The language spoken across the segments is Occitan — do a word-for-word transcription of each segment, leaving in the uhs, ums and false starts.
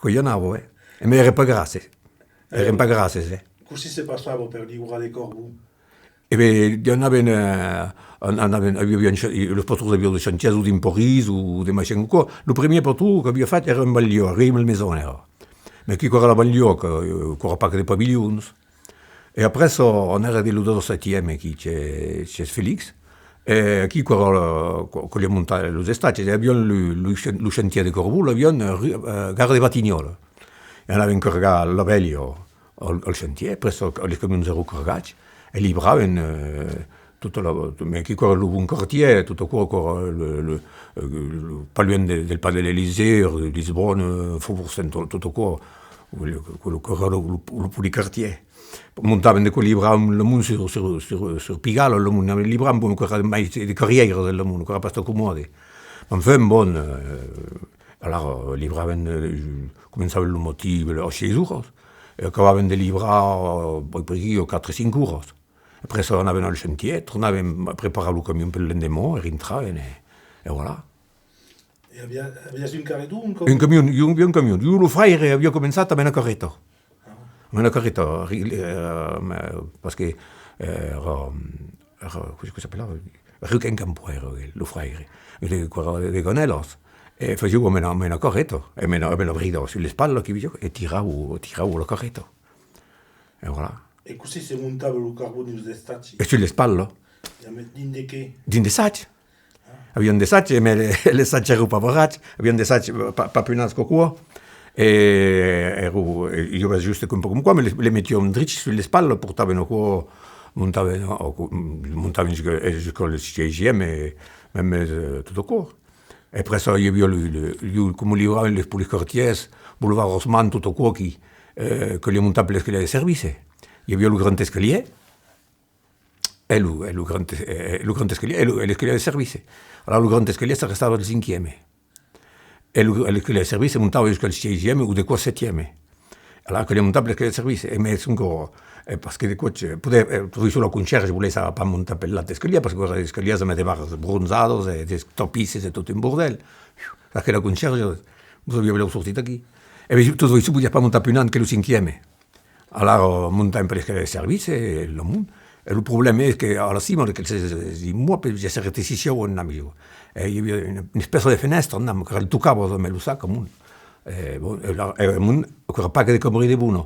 que i anava, eh. E mès èran pas grasses. Èran pas grasses, eh. Cossí se passava per livrar de carbon? E ben, anaven, eh, an-, anaven, i aviá un cha-, i, los patrons avián de chantièrs o dins París o de machin o quò. Lo primièr patron qu'aviá fach èra en banlieua, rue Malmaison èra. Mès aquí qu'èra la banlieua, que, eh, qu'èra pas que de pavilhons. E après, on èra de lo dètz-sèptième aquí, chas, chas Félix. E aquí qu'èra, que, que li a montat los estatges. E avián lo, lo chan-, lo chantièr de carbon, l'avián, eh, rue, eh, gara de Batignolles. E anaven cargar la velha al, al chantièr, après, les camions èran cargats, e livraven, eh, tota la, mès aquí qu'èra lo bon quartièr, tot aquò, qu'èra le, le, eh, le, pas luènh de, del Pas de l'Elysée, de Lisbona, Faubourg Saint, tot, tot aquò, lo, lo, lo, lo, lo poli quartièr. Montaven de quò, livravan lo mond sur, sur, sur, sur Pigalle, lo mond anaven livrant, bon, qu'èra mai de carrièiras, lo mond, qu'èra pas tan comòde. Enfin, bon, eh, alara, livraven, eh, començaven lo matin a sièis oras, e acabaven de livrar, eh, per aquí, a quatre, cinc oras. Après, anaven al chantièr, tornaven preparar lo camion pel lendeman, e rintraven, e, e voilà. E aviá-, aviás un carreton, un camion? Un camion, i aviá un camion. Ieu, lo fraire aviá començat amb una carreta. Ah. Amb una carreta, ri-, eh, parce que, eh, èra, èra, cossí que s'apelava? Ruquin Campoire, lo fraire. De, de Ganèlas. E fasiá amb una, amb una carreta, amb una, amb una brida sus l'espatla, que vesiá, e tirava, tirava la carreta. E voilà. E cossí se montava lo carbon dins d'estatges? E sus l'espatla. E amb, dins de qué? Dins de sacs. Ah. Avián de sacs, mès le, le sacs èra pas barrats, avián de sacs, eh, pas, pas punats qu'aquò. E èra, e i aviá juste un pauc coma aquò, mès le, le metián drech sus l'espatla, portavan aquò, montavan, o, montavan jusca, eh, jusca le sièisième, e mème, eh, tot aquò. E après, i aviá le, le, le, coma livravan les, per les quartièrs, Boulevard Haussmann, tot aquò aquí, eh, que li a montat per l'escalièr de servici. I aviá lo grand escalièr, e lo, e lo grand es-, e, e lo grand escalièr, e lo, e l'escalièr de servici. Alara, lo grand escalièr s'arrestava al cinquième. E lo, e l'escalièr de servici montava jusqu'al sièisième o de quò setième. Alara, que li a montat l'escalièr de servici. E mès sonque, e parce que de còps, eh, poder, eh, tot la concierge volèsse pas montar per l'autre escalièr, parce que èra d'escalièrs amb de barras bronzadas e de tapisses e tot un bordèl. Aquela concierge, vos aviá benlèu sortit aquí. E ben, tot aicí, podiá pas montar pus naut que lo cinquième. Alara, montavan per l'escalièr de servici, e lo mond, E lo problèma es que a la cima d'aqueles immòbles ja se retessissián un namiu. E i aviá una, una espècia de fenèstra, un namiu, que el tocava amb lo sac amont. E, bon, e la, e amont, aquò èra pas que de cambra de bona.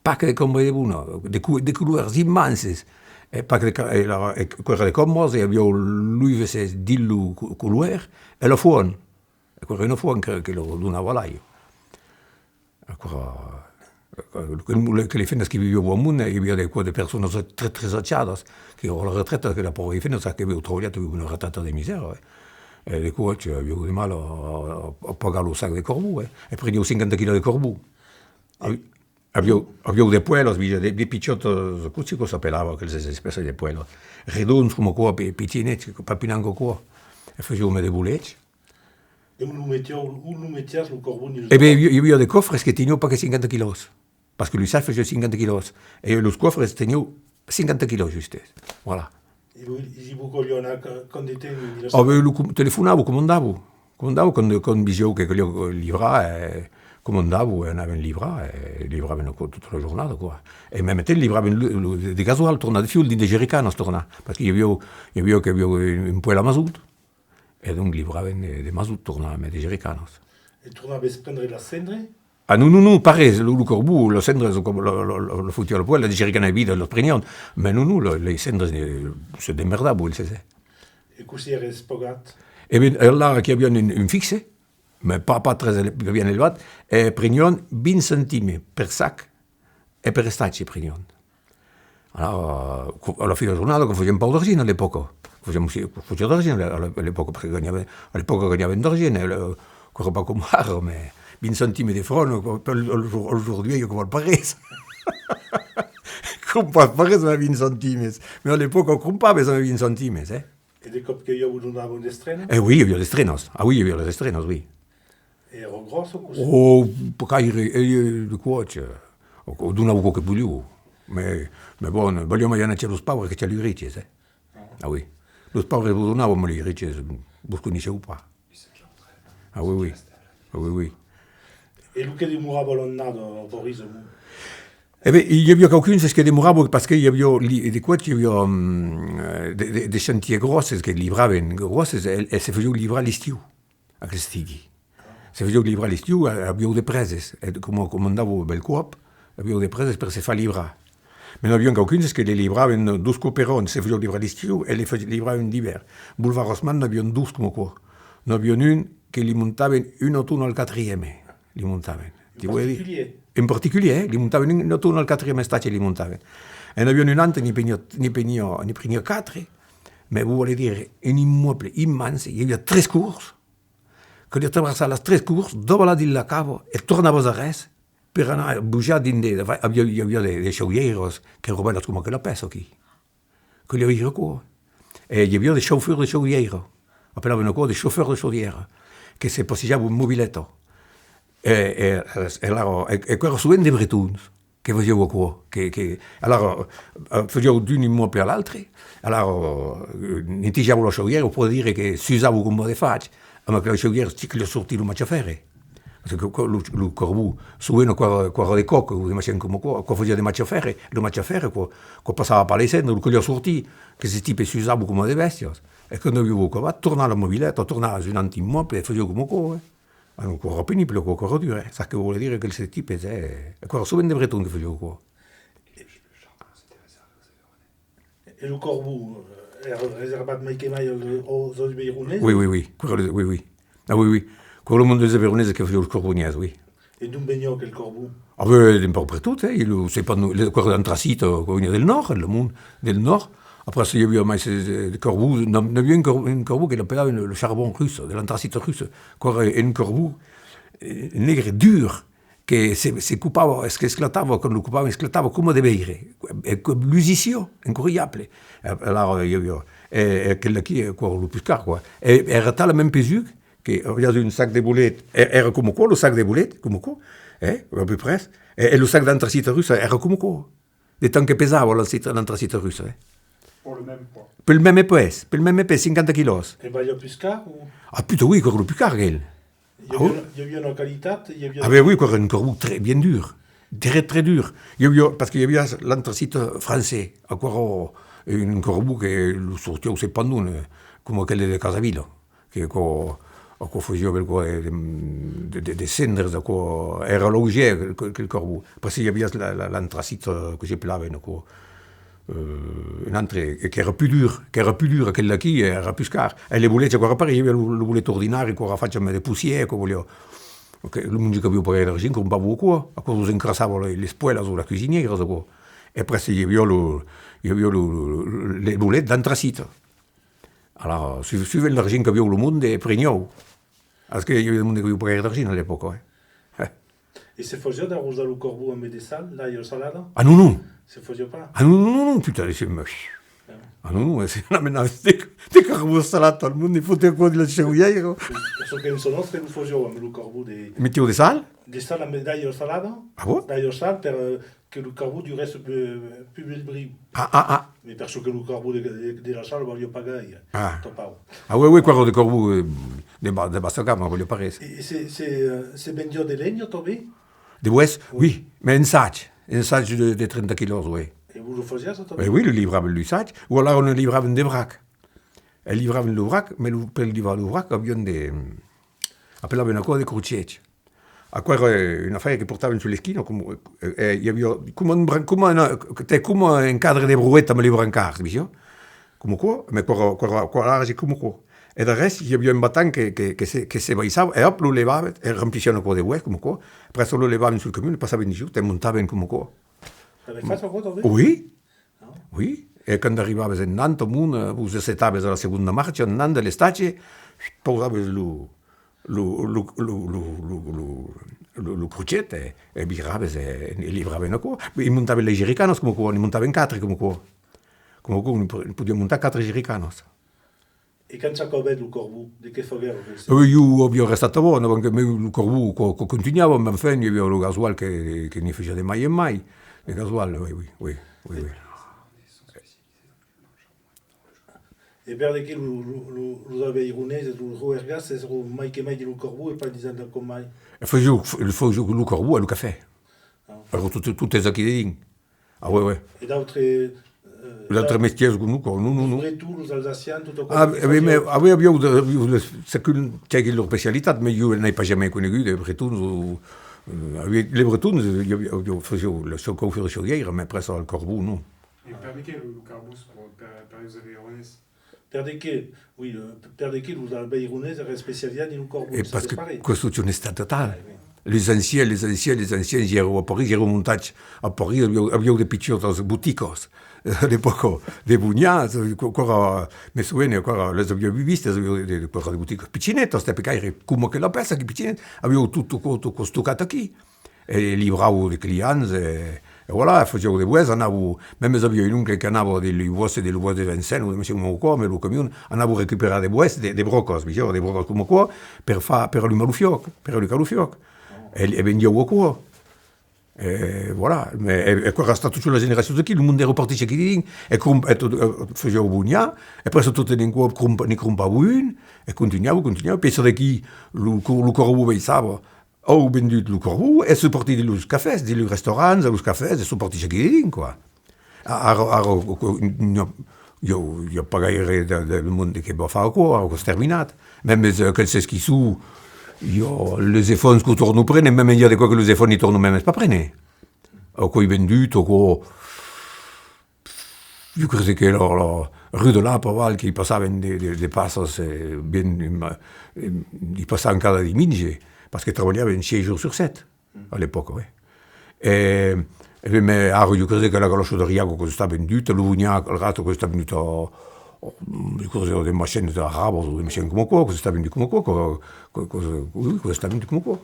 Pas que de cambra de bona, de, co-, de colors immenses. E pas que de ca-, e la, e aquò èra de cambra, e aviá l'U V C dins lo co-, color, e la font. Aquò èra una font que, que lo donava a l'aiga. Aquò, que, que, que les femnas que vivián amont, i aviá de, de personas très, très achadas, que a la retreta, que la paura femna, sap que aviá trabalhat, aviá una retreta de misèra, eh. E de còps, aviá de mal a, a, a pagar lo sac de carbon, eh. E preniá cinquanta quilòs de carbon. Avi-, aviá, aviá de poèlas, de, de pichotas, cossí que s'apelava, aqueles espècias de poèlas? Redonds coma aquò, pi-, pitinets, pas pus nans qu'aquò. E fasiá de bolets. E ont lo metiá, ont lo metiás, lo carbon? E ben, i, i aviá de còfres que tenián pas que cinquanta quilòs, parce que lo sac fasiá cinquanta quilòs, e los còfres tenián cinquanta quilòs justes, voilà. E vos, e vos caliá anar ca-, quant de temps dins la... Ah ben, lo com-, telefonava, comandava, comandava, quand, quand vesián que caliá livrar, eh, comandava, e anàvem livrar, e livravan aquò tota la jornada, quoi. E mème temps livravan lo, lo, de, de gasoil, tornar de fuòl dins de jerricanas, tornar, parce que i aviá, i aviá que aviá un, un poêle a masot. E donc livravan de, de masot, tornavan de jerricanas. E tornaves prendre la cendre? Ah non, non, non, pas res, lo, lo carbon, la cendre, lo, lo, lo, lo, lo fotiá al poêle, la jerricana vida, los prenián, mas non, non, lo, les cendres, eh, se demerdavan, eles, eh. E cossí èras pagat? E ben, là, qu'i aviá un, un fixe, mas pas, pas très ele-, bien elevat, e prenián vint centimes per sac e per estatge prenián. Alara, a la fin de la jornada, que fasiam pauc d'argent a l'epòca. Fasiam aussi, fasiá d'argent a l'e-, a l'epòca, parce que ganhavan, a l'epòca ganhavan d'argent, eh, le, qu'èra pas coma ara, mas vint centimes de francs, que, per, aujourd'hui, que val pas res. Crompas pas res, mas vint centimes. Mas a l'epòca crompaves amb vint centimes, eh. E de còps que i aviá, vos donavan d'estrenas? Eh oui, i aviá d'estrenas. Ah oui, i aviá las estrenas, oui. E èra gròssa o cossí? Oh, pas gaire, e, de còps, o, o donavan aquò que volián. Mas, mas bon, valiá mai anar chas los paures que chas los riches, eh. Ah oui. Los paures vos donavan, mas los riches, vos coneissián pas. Ah oui, oui. Ah oui, oui. E lo que demorava l'annada, Boris, amont? E ben, i aviá quauqu'uns que demoravan, parce que i aviá li-, de còps, i aviá, mm, de, de, de chantiers gròsses que livravan, gròsses, e, e se fasián livrar l'estiu, aquel estigui. Se fasián livrar l'estiu, a-, avián de preses, e coma comandavan bèlcòp, avián de preses per se far livrar. Mas n'avián quauqu'uns que les livravan dos còps per an, se fasián livrar l'estiu e les fa-, livravan d'ivèrn. Boulevard Haussmann n'avián dos coma aquò. N'avián un que li montavan una tona al quatrième, li montavan. Ti vòli dire? En particulièr? En particulièr, eh? Li montavan un, una tona al quatrième estatge, li montavan. E n'avián un autre, n'i preniá, n'i preniá, n'i preniá quatre, mas vos vòli dire, un immòble immense, i aviá tres cors, caliá traversar las tres cors, davalar dins la cava e tornavas arrés per anar bojar dins de, de, aviá, i aviá de, de chaudièiras qu'èran bèlas coma aquela pèça aquí. Caliá veire aquò. E i aviá de chauffeurs de chaudièira. Apelavan aquò de chauffeurs de chaudière, que se passejavan en mobileta. E, e, e, e, e, e aquò èra sovent de bretons que fasián aquò, que, que, alara, eh, fasián d'un immòble a l'autre, alara, eh, netejavan la chaudièira, o pòde dire que s'usavan coma de fach, amb aquela chaudièira, si caliá sortir lo machafèrre. Parce que, que lo, lo carbon, sovent, aquò èra, aquò èra de còc, o de machin coma aquò, aquò fasiá de machafèrre, lo machafèrre, aquò, aquò passava pas les cendres, lo caliá sortir, que ces tipes s'usavan coma de bèstias. E quand avián acabat, tornar a la mobileta, tornar a un autre immòble, e fasián coma aquò, eh. Ah, aquò èra penible, aquò, aquò èra dur, eh. Sas que vòle dire que ces tipes, eh, aquò èra sovent de bretons que fasián aquò. E lo carbon, eh, èra reservat mai que mai als, als Avaironés? Oui, oui, oui. Aquò èra, oui, oui. Ah oui, oui. Aquò èra lo monde dels Avaironés que fasiá los carbonièrs, oui. E d'ont veniá aquel carbon? Ah ben, d'un pauc pertot, eh. Lo, sai pas, lo, aquò èra d'antracita, aquò veniá del nòrd, lo monde del nòrd. Après, i aviá mai, eh, de carbon, n'a-, n'aviá un car-, un carbon que l'apelavan lo, lo charbon russe, de l'antracite russe. Aquò èra un carbon, eh, negre, dur, que se, se copava, es-, que esclatava, quand lo copavan, esclatava coma de veire, e que lusissiá, incroiable. E, e alara, i aviá, e, e aquel d'aquí, e, aquò, lo pus car, quoi. E èra talament pesuc que aviás un sac de bolet, e, èra coma aquò, lo sac de bolet, coma aquò, eh, à peu près, e, e lo sac d'antracita russa èra coma aquò, de tant que pesava l'antracita, l'antracita russa, eh. Pel mème pes, pel mème pes, cinquanta quilòs. E balha pus car, o? Ah, puta, oui, aquò èra lo pus car, aquel. I aviá, ah, oui? I aviá una qualitat, i aviá... Ah ben oui, aquò èra un carbon très, bien dur. Très, très dur. I aviá, parce que i aviá l'antracit francés, aquò èra un carbon que lo sortiá, sai pas d'ont, eh, coma aquel de Casavila, que aquò, aquò fasiá aquel còp de, de, de, de cendres, aquò èra leugèr, aquel, aquel carbon. Après i aviá la, la, l'antracit, eh, que se pelavan, aquò, eh, un autre, e qu'èra pus dur, qu'èra pus dur, aquel d'aquí èra pus car. E le bolets, aquò èra pareil, i aviá lo, lo bolet ordinari, aquò èra fach amb de poussièr, aquò voliá, que lo monde qu'aviá pas gaire d'argent, crompava aquò, aquò los encrassava le, les poèlas o las cuisinièras, aquò. E après, i aviá lo, i aviá lo, lo, le bolet d'antracit. Alara, su-, suivent l'argent qu'aviá lo monde, prenián. Parce que i aviá de monde qu'aviá pas gaire d'argent a l'epòca, eh. Eh. E se fasiá d'arrosar lo carbon amb de sal, d'aiga salada? Ah non, non! Se fasiá pas? Ah non, non, non, non, putain, c'est moche. Ah non, non, se n'amenava de, de carbon salat al monde, i fotiá aquò dins la chaudièira. Per çò que en çò nòstre lo fasián amb lo carbon de... Metián de sal? De sal amb d'aiga salada. Ah bon? D'aiga sal per, eh, que lo carbon durèsse pus, pus bèl briu. Ah, ah, ah. Mès per çò que lo carbon de, de, de la sal valiá pas gaire. Ah. Topau. Ah oui, oui, aquò èra de carbon, eh, de ba-, de bassa gamma, valiá pas res. E, e se, se, eh, se vendiá de lenha tanben? De boès? Oui. Oui, mès en sac, en sac de, de trenta quilòs, oui. E vos lo fasiatz, ça, tanben? Eh oui, lo livravan lo sac, o alara ne livravan de vrac. E livravan lo vrac, mès lo, per livrar lo vrac, avián de, apelavan aquò de crochets. Aquò èra un afaire que portavan sus l'esquina, coma, eh, eh, i aviá coma un bran-, coma un, tè, coma un cadre de broeta amb li brancards, vesiá? Coma aquò, mès aquò èra, aquò èra, aquò èra large coma aquò. E darrèr, i aviá un batan que, que, que se, que se baissava, e òp, lo levavan, e remplissián aquò de boès, coma aquò. Après, lo levavan sul camion, e passavan dessús, e montavan coma aquò. L'avètz fach aquò, tanben? Oui. Oui, e quand arribaves en Nantes, amont, eh, vos assetaves a la segonda marcha, en Nantes, a l'estatge, pausaves lo, lo, lo crochet e, e viraves e, e livraven aquò. E montaven las jerricanas coma aquò, ne montaven quatre coma aquò. Coma aquò, ne po-, ne podián montar quatre jerricanas. E quand s'acabèt lo carbon, de qué faguèron aqueles? Eh, ieu aviá restat a Bòn, avant que, mès lo carbon, aquò, aquò contunhava, mès enfin, i aviá lo gasoil que, que ne fasiá de mai en mai. De gasoil, oui, oui, oui, oui, oui. E per de qué lo, lo, lo, los Avaironeses, los Roergàs, èran mai que mai dins lo carbon e pas dins de còp mai? E fasián, fasián lo carbon e lo cafè. Ah. Èran tot, totes aquí dedins. Ah, ouais, ouais. E d'autres, eh, d'autres mestièrs, non, non, non. Los Bretons, los Alsacians, tot aquò. Ah, e ben, mès, ah, oui, avián de, avián de, chacun tinguèt lor especialitat, mès ieu n'ai pas jamai conegut de Bretons, o, eh, aviá, les Bretons, eh, i aviá, aviá, fasián la chau-, caufièra chaudièira, mès après ça, al carbon, non. E per de qué lo, lo carbon, per, per los Avaironés? Per de qué, oui, eh, per de qué los Avaironés èran especializats dins lo carbon? E parce que aquò es un estat total. Ah, oui. Les anciens, les anciens, les anciens, i èran a París, i èran montats a París, avián, avián de pichotas boticas, eh, a l'epòca de Bonhat, aquò, aquò èra, me sovene, aquò èra, las aviá vistas, avián de, de, aquò èra de boticas pichinetas, tè, per caire, coma aquela pèça aquí pichinet, avián tot, tot, tot aquò estocat aquí. E livrau de clients, e, e voilà, e fasiau de boès, anau, mèmes aviá un oncle qu'anava de li boès, de li boès de Vincennes, o de Monsieur Maucor, amb lo camion, anau recuperar de boès, de, de bròcas, vesiá, de bròcas coma aquò, per far, per alumar lo fiòc, per alucar lo fiòc. E, e vendiau aquò. E voilà, e, e aquò èra estat totas las generacions d'aquí, lo monde èra partits aquí dedins, e, crom-, e tot, e, fasiau Bonhat, e après tot d'un còp cromp-, ne crompau un, e contunhau, contunhau, pensa d'aquí, lo, lo carbon baissava, An vendut lo carbon e son partits dins los cafès, dins los restaurants, a los cafès, e son partits aquí dedins, quoi. A-, ara, ara, i a, i a pas gaire de, de, de monde que va far aquò, ara qu'es terminat. Mèmes, eh, aqueles que son, i a les efants que tornan prene, mèmes i a de còps que les efants i tornan mèmes pas prene. Aquò es vendut, aquò, Jo crese que la, la rue de l'Arp aval que i passavan de, de, de passas, eh, ben, eh, i passavan cada dimenge, parce que trabalhavan sièis jorns sur sèt, a l'epòca, oui. E, e ben, mès ara, jo crese que la galòcha de Riac, aquò es estat vendut, lo Bonhat, al Rat, aquò es estat vendut a, a, jo crese, de machins arabas o de machins coma aquò, aquò es estat vendut coma aquò, aquò, aquò, aquò, oui, aquò es estat vendut coma aquò.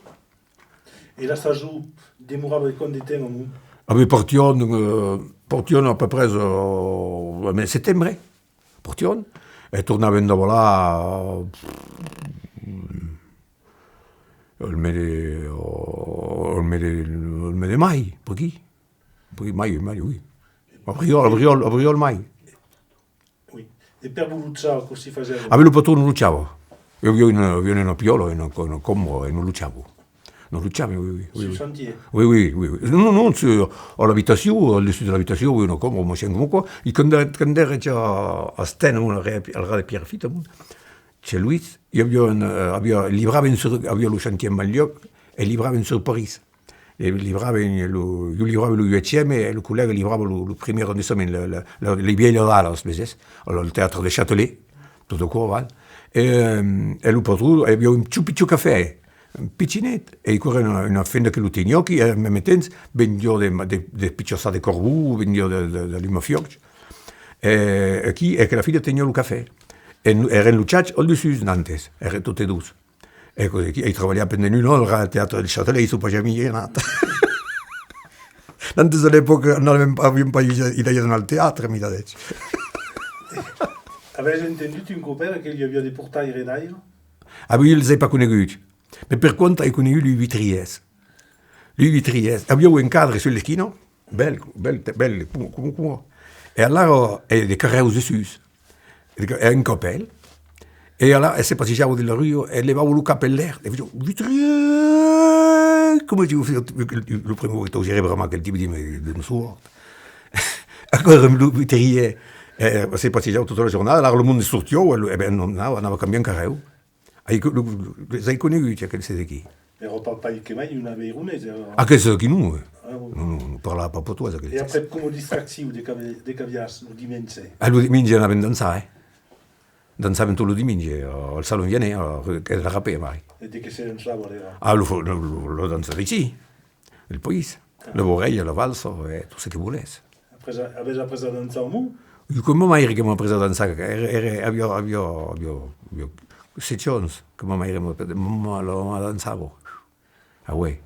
E la sason demorava de quant de temps amont? Ah ben, partián, eh, partián à peu près, eh, en setembre. Partián e tornavan davalar, eh, al mes de, al mes de, al mes de mai, per aquí. Per aquí, mai, mai, oui. Abriol, abriol, abriol, mai. Oui. E per vos lochar, cossí fasiatz? Ah ben, lo patron nos lochava. I aviá una, aviá una piòla, una, una cambra, e nos lochava. Non, lo chame, oui, oui, oui, oui. Sul chantièr? Oui, oui, oui, oui. Non, non, non, sus, a l'abitacion, al dessús de l'abitacion, oui, una cambra, un machin coma aquò. E quand, quand èra ja a Sten, al ras de Pierrefitte, amont, chez Louis, i aviá un, eh, aviá, libravan sur, aviá lo chantièr en mal luòc, e libravan sur París. E libravan lo, ieu librava lo uèchème e lo collèga librava lo, lo primièr arrondissament, le, le, le, les vieilles dalles, veses? Al teatre de Châtelet, tot aquò, val? E, eh, e lo patron, i aviá un pichon, pichon cafè, un pichinet, e aquò èra una, una femna que lo teniá aquí, e al mème temps vendiá de, de, de pichons sacs de carbon, vendiá de, de, de lumafiòcs. E aquí, e aquela femna teniá lo cafè. E èran lotjats al dessús, nantes, èran totes dos. E aquò aquí, ai trabalhat pendent un an al ras del teatre del Châtelet, i soi pas jamai anat. Nantes a l'epòca, n'anàvem pas, aviam pas idèia d'anar al teatre, mira, dètz. Avètz entendut un còp èra que i aviá de portaires d'aire? Ah oui, los ai pas coneguts. Mès per contra, ai conegut los vitrièrs. Los vitrièrs. Aviá un cadre sus l'esquina, bèl, bèl, bèl, coma, coma, coma. E alara, e de carrèus dessús. E de ca-, e un còp el. E alara, e se passejava dins la rua, e levava lo cap en l'aire, e fasiá: «Vitrièr!» Coma diu, lo primièr que t'ausiá rebremar aquel tipe, dime, d'on sòrt? Aquò èra lo vitrièr. E se passejava tota la jornada, alara lo monde sortiá, e lo, e ben, anava, anava cambiar un carrèu. Ai co-, lo, lo, les ai coneguts, aqueles d'aquí. Èra pas, pas que mai un avaironés, èra... Aqueles d'aquí non, eh. Ah, oui. Non, non, non parlava pas patoès, aqueles. E après, coma distraccion, de qu'avi-, de qu'aviatz lo dimenge? Ah, lo dimenge anàvem dançar, eh. Dançàvem tot lo dimenge, al Salon Vianet, a la rue, qu'èra la Rapée, mai. E de qué se dançava, alèra? Ah, lo, lo, lo, la dança d'aicí, del país. La borrèia, la valsa, e tot ce que volètz. Après, avètz après a dançar amont? Ieu, que ma maire que m'a après a dançar, èra, èra, aviá, aviá, aviá, aviá sèt ans, que ma maire m'a, m'a, la, m'a dançava. Ah ouais.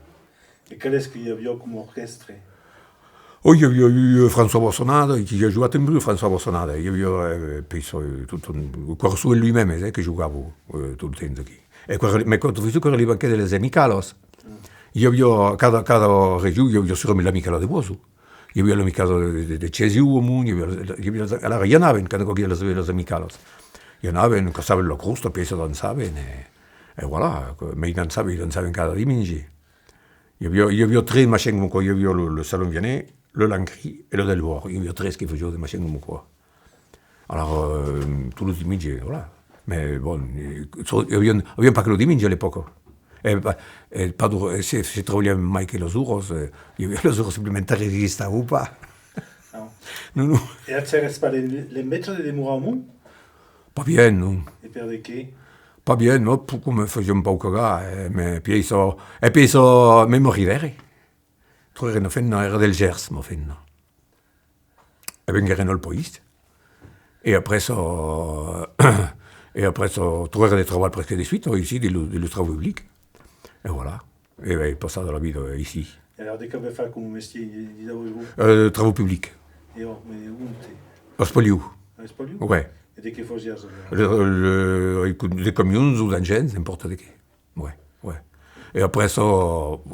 E qual es que i aviá coma orquèstre? Oh, i aviá, eh, François Boissonade, qui a jogat un bruch, François Boissonade. I aviá, eh, peça, eh, tot un, lo corso e lui-même, eh, que jogava, eh, tot lo temps aquí. E quand, mès quand fasiá, quand arribava que de les amicalas. I aviá, cada, cada region, i aviá surament l'amicala de Boison. I aviá l'amicala de, de, de Cesiu, amont, i aviá, i aviá, alara i anàvem, quand i aviá les, les amicalas. I anàvem, caçàvem la crosta, peça dançàvem, e, e voilà, que, mès i dançàvem, i dançàvem cada dimenge. I aviá, i aviá tres machins coma aquò, i aviá lo, le Salon Vianet, le Lancry e le Delvaux. I aviá tres que fasián de machins coma aquò. Alara, eh, tots los dimenges, voilà. Mès, bon, eh, so-, aviam, aviam pas que lo dimenge a l'epòca. E, pa-, e pas d'or-, e se, se trabalhàvem mai que las oras, eh, i aviá las oras suplementàrias, existavan pas. Non. Non, non. E agèretz pas l'en-, l'enveja de demorar amont? Pas bien, non. E per de qué? Pas bien, non, pu-, coma fasiam un pauc cagar, eh, mès pièissa, e pièissa, mès m'arribère. Trobère una femna, èra del Gers, ma femna. E venguèrem al país. E après, e après, trobère de trabalh presque de suite, aicí, dins lo, dins lo travaux publics. E voilà. E ai passat la vida aicí. E alara, de qu'avètz fach coma mestièr, di-, disavetz-vos? Euh, travaux publics. E ò, mès onte? A Espaliu. A Espaliu? Ouais. E de qué fasiatz, alara? Le, le, de camions o d'engins, n'impòrta de qué. Ouais, ouais. E après,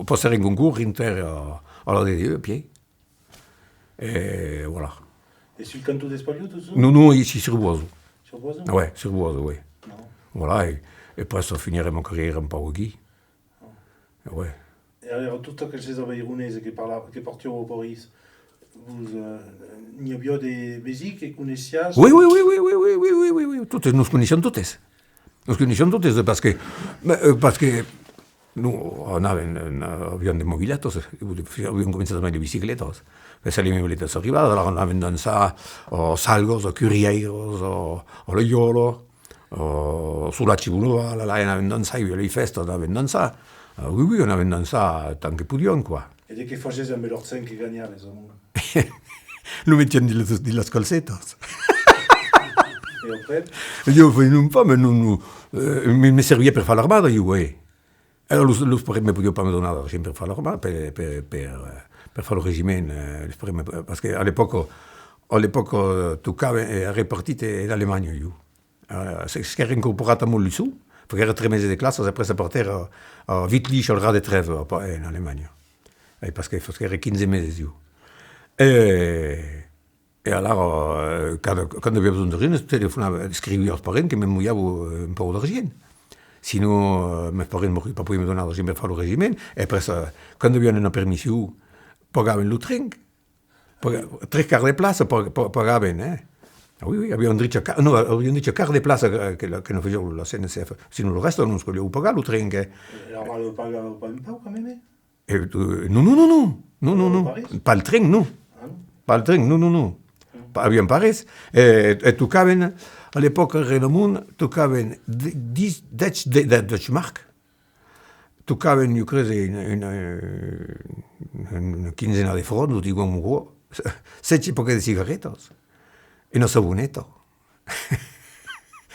passèrem un concors, dintrère a, a l'A D D E, a piè. E voilà. E sul canton d'Espaliu, tot çò? Non, non, aicí, sur Boison. Sur Boison? Ah ouais, sur Boison, oui. Non. Voilà, e, e après, finirem ma carrièra un pauc aquí. Ah. E ouais. E alara, totes aqueles avaironeses que parla-, que partián a París, vos, eh, n'i aviá de vesins que coneissiatz? Oui, oui, oui, totes, nos coneissiam totes. Nos coneissiam totes, parce que, mès, eh, parce que, non, anàvem, eh, aviam de mobiletas, eh, aviam començat amb de bicicletas. Mès las mobiletas arribadas, alara anàvem dançar a Salgas, a Curièiras, a, a La Iòla, a Solatge Bonneval, alara anàvem dançar, i aviá las fèstas, anàvem dançar. Ah, oui, oui, anàvem dançar tant que podiam, quoi. E de qué fasiatz amb l'argent que ganhavetz, amont? Lo metiam dins las, dins las calcetas. E après? Ieu, enfin, non pas, mès non, non, eh, me, me serviá per far l'armada, ieu, eh. E los, los parents me podián pas me donar d'argent per far l'armada, per, per, per, eh, per far lo regiment, eh, los parents me, parce que a l'epòca, a l'epòca, eh, tocava, eh, èra partit en Alemanha, ieu. Eh, se, se qu'èra incorporat a Montluçon, faguère tres meses de classas, après partère a, a Wittlich, al ras de Trèves, a pa-, en Alemanha. E parce que faguère quinze meses, ieu. E, e alara, eh, quand, quand aviá besonh d'argent, telefonava, escriviá als parents que m'envoiavan, eh, un pauc d'argent. Sinon, eh, mes parents m'aurián pas pogut me donar l'argent per far lo regiment. E après, eh, quand avián una permission, pagavan lo tren. Paga-, tres quarts de plaça pa-, pa-, pagavan, eh? Ah oui, oui, avián dret a qua-, non, avián dret a quart de plaça que, que la, que nos fasiá la C N C F. Sinon, lo rèsta, nos caliá pagar lo tren, que. E ara lo paga pas un pauc, quand même, eh? Eh, eh, non, non, non, non. Non, non, non, non. Pas res? Pas le tren, non. Ah, non? Pas le tren, non, non, non. Mm. Pas, aviam pas res. Eh, e tocavan, a l'epòca, Renamont, tocavan de-, dètz, dètz de, de, Deutschmark. Tocavan, ieu crese, una, una, una quinzena de francs, o digam aquò, setze paquets de cigaretas, e una saboneta.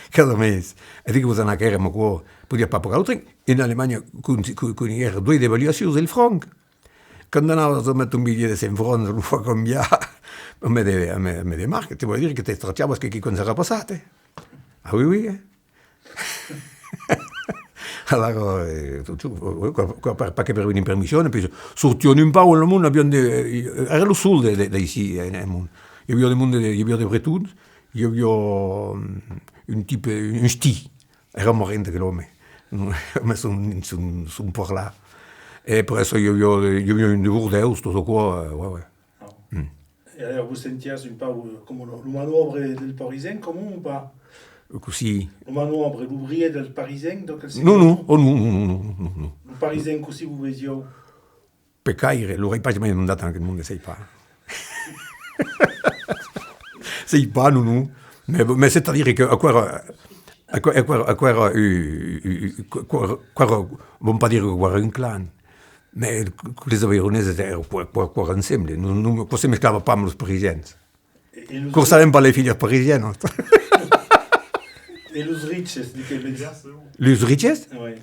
Cada mes. E dic, vos anar aquera, aquò, podiá pas pagar lo tren. En Alemanha, quand, quand, quand i èra doas devaluacions del franc, quand anavas a metre un bilhet de cent francs, lo far cambiar, amb de, amb, amb de marc, te vòli dire que te trachavas que quicòm s'èra passat, eh? Ah oui, oui, eh? Alara, eh, tot, tot, eh, quoi, quoi, per, pas que per venir en permission, e puèi sortián un pauc, lo monde, avián de, eh, èra lo sol de, de, d'aicí, en, en monde. I aviá de monde, de, i aviá de bretons, i aviá, mm, un tipe, un, un ch'ti, èra marrent aquel òme, amb son, son, son parlar. E après, i aviá de, i aviá un de Bordèus, tot aquò, eh, ouais, ouais. Ah. Mm. E alara vos sentiatz un pauc, eh, coma lo, lo manòbre del Parisenc, coma o pas? Cossí? Lo manòbre, l'obrièr del Parisenc, donc, non, non, oh, non, non, non, non, non, non. Lo Parisenc, cossí vos vesiá? Pecaire, l'auriái pas jamai demandat en aquel monde, sai pas. Sai pas, non, non. Mais, mais c'est-à-dire que aquò èra, aquò, aquò èra, aquò èra, euh, euh, euh, aquò, aquò èra, vam pas dire qu'aquò èra un clan, mais que les Avaironés èran aquò, aquò, aquò ensemble. Non, non, aquò se mesclava pas amb los Parisiens. E, e los... Quò sabèm pas, las filhas parisianas. E los riches, de qué vesiatz? Los riches? Oui.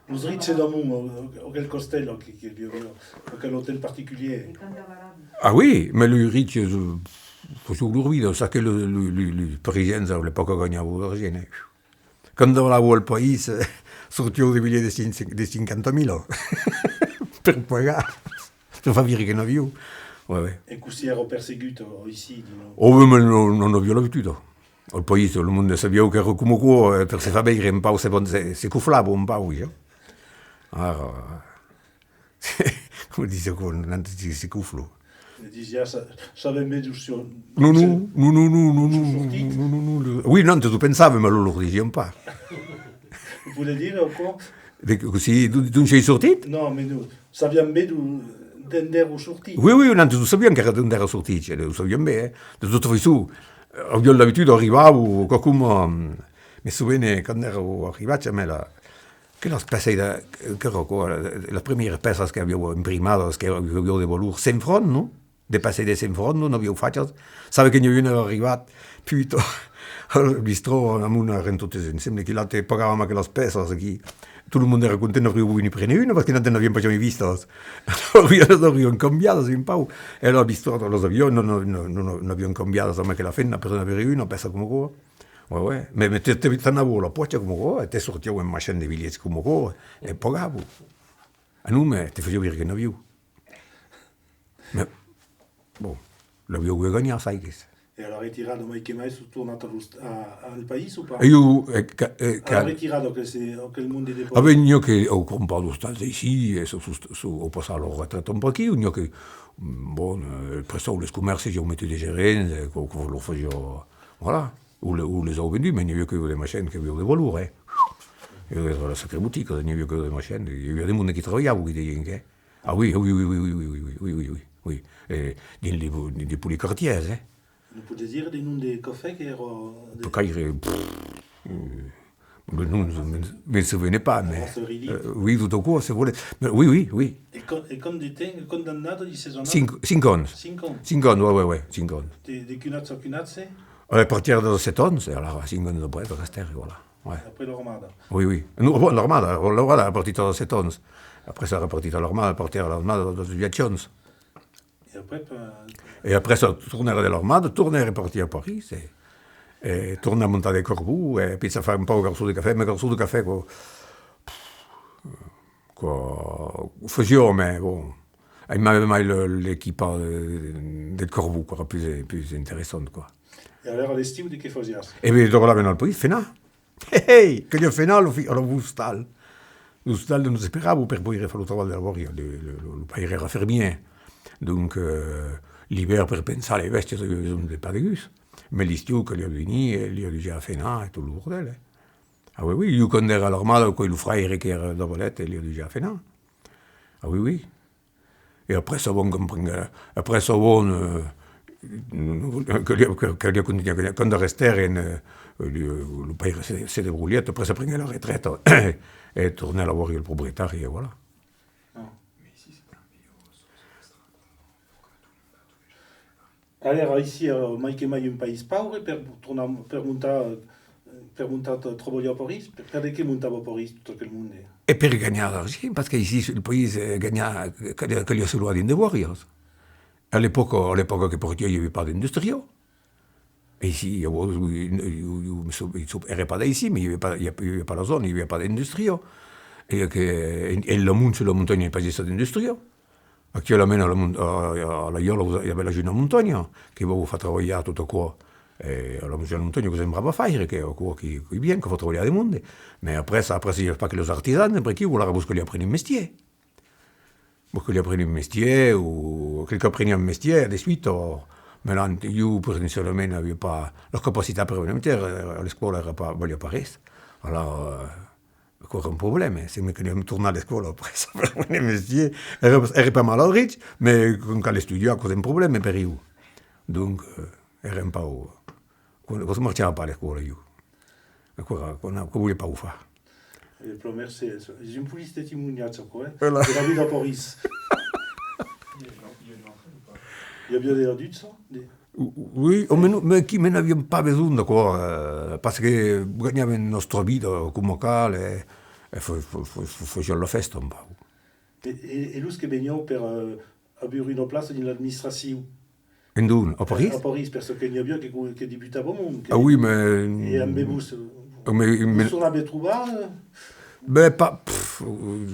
Los riches d'amont, o, o aquel castèl, o que, que, o aquel otèl particulièr. Ah oui, mais los riches, eh, fasián lor vida, sas que los, los, los, los Parisians a l'epòca ganhavan d'argent, eh. Quand anava al país, eh, sortián de bilhets de cinc, de cinquanta mila per pagar, per far veire que n'avián. Ouais, ouais. E cossí èra percebut, eh, aicí, dinòu? Oh, mais non, non avián l'abituda. Al país, lo monde sabiá qu'èra coma aquò, eh, per se far veire un pauc se, se, se coflavan un pauc, ja. Ara, coma dise aquò, nantes se, se coflan. E disiatz, sa-, sabèm ben d'ont son. Non, non, non, non, non, non, non, non, non, non, non, oui, nantes o pensàvem, mas lo, lor disiam pas. Vos podètz dire aquò? De, cossí, d'ont, d'ont soi sortit? Non, mais non. Sabiam ben d'o-, d'ont èra sortit. Oui, oui, nantes o sabiam qu'èra, d'ont èra sortit, o sabiam ben, eh. De tota faiçon, eh, aviam l'abituda, arribavan, qualcòm, eh, me sovene, quand èra arribat, amb la, aquelas pèças de, qu'èra aquò, la, las primièras pèças qu'avián imprimadas, qu'avián de valor cent francs, non? De pèças de cent francs, non? Avián fachas. Sabe que n'i aviá un arribat, puta, al bistrò, amb una, èrem totes ensemble, que la te pagàvem aquelas pèças aquí. Tot lo monde èra content, aviá venir prene una, parce que nantes n'aviam pas jamai vistas. Aviam, las aviam cambiadas un pauc. E al bistrò, las aviam, non, non, non, non, non aviam cambiadas amb aquela femna per n'aver una pèça coma aquò. Ouais, ouais. Mais, mais te, te, t'anava a la pòcha coma aquò, e te sortiá un machin de bilhets coma aquò, e pagavan. Ah non, mais te fasiá veire que n'aviá. Mais, bon, l'aviá ganhat, saigues. E a la retirada, mai que mai, sètz tornat a l'ost-, a, al país o pas? E ieu, eh, ca-, eh, a la retirada, aquel, se, aquel monde de... Ah ben, n'i a que an crompat d'ostals aicí, e son, son, son, an passat lor retreta un pauc aquí, n'i a que, bon, eh, après çò, los comèrces, i an metut de gerents, eh, que, que lor fasiá, voilà, o le, o les an vendut, mais n'i aviá que de machins que avián de valor, eh. E de sacré botica, n'i aviá que de machins, i aviá de monde qui trabalhavan, qui deien que, eh. Ah oui, oui, oui. Eh, dins les, dins les polyquartiers, eh. Nos podètz dire de noms de cafè qu'èra de... Pecaire, pff, euh, le nom, je me, me souviens pas, mais, euh, oui, tot aquò, se volètz. Mais oui, oui, oui. E quant, e quant de temps, quant d'annadas, de saisonat? Cinc, cinc ans. Cinc ans? Cinc ans, ouais, ouais, ouais, cinc ans. De, de quin atge a quin atge? A partir de sèt ans, e alara cinc ans après, restèri, voilà. Ouais. Après l'armada. Oui, oui. Non, bon, l'armada, l'armada a partit a sèt ans. Après, soi repartit a l'armada, partit a l'armada, dos viatges. E après, pa- E après, tornèri de l'armada, tornèri partir a París, e, e tornar montar de Corbeau, e puèi far un pauc garçon de cafè, mas garçon de cafè, quoi, quoi, fasiá, mas bon, aimava mai le, l'equipa de, de Corbeau, quoi, plus, plus interessant, quoi. E alara, a l'estiu, de qué fasiatz? E ben, tornàvem al país, fenar. Hei! Caliá fenar a l'ofi-, a l'ostal. L'ostal nos esperava per poire far lo trabalh de la bòria. Lo, lo, lo, lo paire èra fermièr. Donc, euh, l'ivèrn, per pensar las bèstias, aviá besonh de pas de gus. Mès l'estiu, caliá venir, e li adujar a fenar e tot lo bordèl, eh. Ah oui, oui, ieu quand èra a l'armada, aquò's lo fraire qu'èra davalet e li adujar a fenar. Ah oui, oui. E après sabon, quand prenguèt, après sabon, euh, caliá, caliá continuar, quand arrestèren, euh, lo, lo paire se, se debrolhèt, après se prenguèt la retreta, e tornèt a la bòria al proprietari, e voilà. Alèra, aicí, euh, mai que mai un país paure per tornar, per montar, euh, per montar tra-, trabalhar a París. Per, per de qué montava a París tot aquel monde? E per ganhar d'argent, parce que aicí, sul país, eh, ganhar, caliá, caliá se logar dins de bòrias. A l'epòca, a l'epòca que partiá, i aviá pas d'industria. Aicí, ieu, ieu, ieu, ieu, èra pas d'aicí, mès i aviá pas, i aviá pas la zòna, i aviá pas d'industria. E que, en, en l'amont, sus la montanha, i a pas estat d'industria. Actualament, a la mont-, a, a la Iòla, i a la Juna Montanha, que vòu far trabalhar tot aquò, eh, a la Juna Montanha, que sembla pas faire, que aquò, que, que bien, que fa trabalhar de monde. Mès après, après, i a pas que los artisans, après, que vòu, ara vos caliá aprene un mestièr. Vos caliá aprene un mestièr, o qualqu'un apreniá un mestièr, de suite, o, mès là, ieu, personalament, aviá pas la capacitat per aprene un mestièr, a l'escòla èra pas, valiá pas res. Alara, eh, Aquò èra un problèma, se me caliá tornar a l'escòla après, per aprene un mestièr. Èra, èra pas malaurés, mès quand cal estudiar, aquò's un problèma per ieu. Donc, eh, èra un pauc, quand, quand marchava pas a l'escòla, ieu. Aquò èra, aquò, aquò voliá pas o far. E plan mercé, es un polit testimoniatge, aquò, eh? Voilà. De la vida a París. I aviá de adults, de Oui, o mens, mès aquí, mès n'aviam pas besonh d'aquò, eh, parce que ganhàvem nòstra vida coma cal, e, e fa-, fa-, fa-, fa-, fasiam la fèsta un pauc. E, e, e los que venián per, eh, aver una plaça dins l'administracion? Endont? A París? A París, per çò que n'i aviá que, que debutavan, que... Ah oui, mès... E ambe vos, vos, vos son aver trobat? Ben, pas, pff,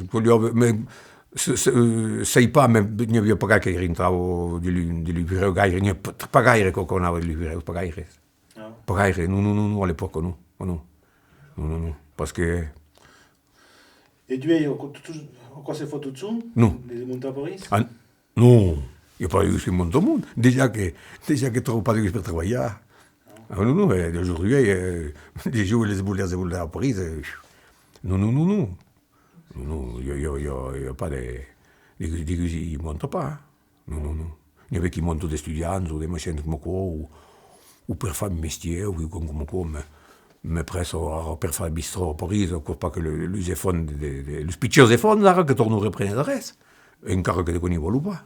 caliá, mès, se, se, sai pas, mès n'i aviá pas gaire que rintrava de li-, de livrèus, gaire, n'i a pas, pas gaire que, qu'anava de livrèus, pas gaire. Ah. Pas gaire, non, non, non, non, a l'epòca, non, non, non, non, non, parce que... E duèi, aquò, tot, aquò se fa totjorn? Non. De, de montar a París? Ah, non, i a pas de gus que monta amont. Dejà que, dejà que tròba pas de gus per trabalhar. Ah, non, non, eh, d'aujourd'hui, eh, de joves les voler, les voler a París, eh, non, non, non, non. Non, non, i a, i a, i a, i a pas de, de, de gus i monta pas, eh. Non, non, non. N'i aviá qui montan d'estudiants o de machins coma aquò, o, o per far un mestièr, o quicòm coma aquò, mès, mès après, ara, per far bistrò a París, aquò's pas que le, los efants de, de, de, los pichons efants, ara, que tornan reprene de res, encara que de quò n'i vòlon pas.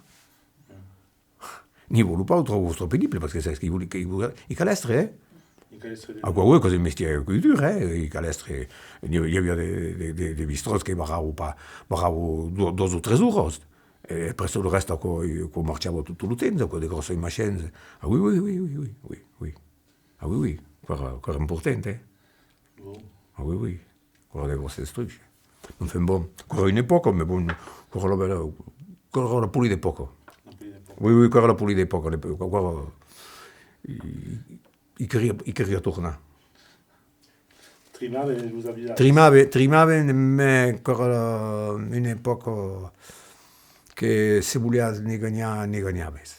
N'i vòlon pas, o tròban tròp penible, parce que sabes que i vòlon, que i vòlon, i cal èstre, eh? I cal èstre de... Aquò, oui, qu'es un mestièr que dur, eh? I cal èstre, n'i, i aviá de, de, de, de bistròs que barravan pas, barravan do-, dos o tres oras. E après, lo rèsta, aquò, aquò marchava tot, tot lo temps, aquò, de gròsses machins. Ah oui, oui, oui. Ah oui, oui, aquò èra, aquò èra important, eh? Bon. Ah oui, oui, aquò èra de gròsses trucs. Enfin, bon, aquò èra una epòca, mès bon, aquò èra la bèla, aquò èra la polida epòca. La polida epòca. Oui, oui, aquò èra la polida epòca, l'epò-, aquò èra, i, i queriá, i queriá tornar. Trimave los avisats. Trimave, trimave, mès aquò èra una epòca que se voliás ne ganhar, ne ganhaves.